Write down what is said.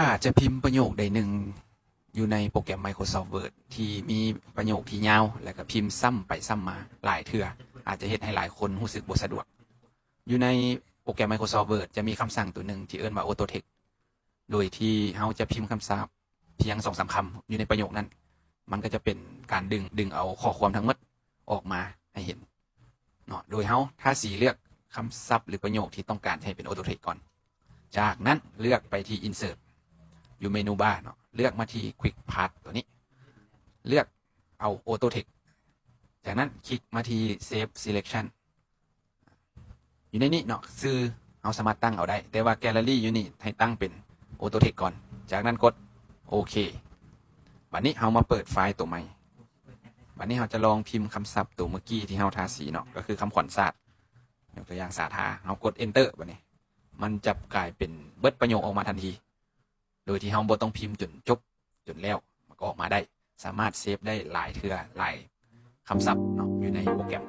ຖ້າຈະພິມປະໂຫຍກໃດໜຶ່ງຢູ່ໃນໂປຣແກຣມ Microsoft Word ທີ່ມີປະໂຫຍກທີ່ຍາວ ແລະກະພິມຊ້ຳໄປຊ້ຳມາຫຼາຍເທື່ອ ອາດຈະເຮັດໃຫ້ຫຼາຍຄົນຮູ້ສຶກບໍ່ສະດວກ. ຢູ່ໃນໂປຣແກຣມ Microsoft Word ຈະມີຄຳສັ່ງໂຕໜຶ່ງທີ່ເອີ້ນວ່າ Auto Text ໂດຍທີ່ເຮົາຈະພິມຄຳສັບພຽງສອງສາມຄຳຢູ່ໃນປະໂຫຍກນັ້ນ ມັນກໍຈະເປັນການດຶງ ດຶງເອົາຂໍ້ຄວາມທັງໝົດອອກມາໃຫ້ເຫັນເນາະ ໂດຍເຮົາທາສີເລືອກຄຳສັບ ຫຼື ປະໂຫຍກທີ່ຕ້ອງການໃຫ້ເປັນ Auto Text ກ່ອນ. ຈາກນັ້ນເລືອກໄປທີ່ Insert ຢູ່ເມນູບາເນາະ ເລືອກມາທີ່ Quick Path ຕົວນີ້ ເລືອກເອົາ Auto Text. ຈາກນັ້ນຄລິກມາທີ່ Save Selection ຢູ່ໃນນີ້ເນາະ ຊື່ເຮົາສາມາດຕັ້ງເອົາໄດ້ ແຕ່ວ່າ Gallery ຢູ່ນີ້ໃຫ້ຕັ້ງເປັນ Auto Text ກ່ອນ. ຈາກນັ້ນກົດໂອເຄ. ບາດນີ້ເຮົາມາເປີດໄຟລ໌ໂຕໃໝ່. ບາດນີ້ເຮົາຈະລອງພິມຄຳສັບໂຕເມື່ອກີ້ທີ່ເຮົາທາສີເນາະ ກໍຄືຄຳຂວັນສາດ ຍົກຕົວຢ່າງ ສາທາ. ເຮົາກົດ Enter ບາດນີ້ ມັນຈະກາຍເປັນເບິດປະໂຫຍກອອກມາທັນທີ ໂດຍທີ່ເຮົາບໍ່ຕ້ອງພິມຈົນຈົບ ຈົນແລ້ວ ມັນກໍອອກມາໄດ້. ສາມາດເຊບໄດ້ຫຼາຍເທື່ອ ຫຼາຍຄຳສັບເນາະ ຢູ່ໃນໂປຣແກຣມ.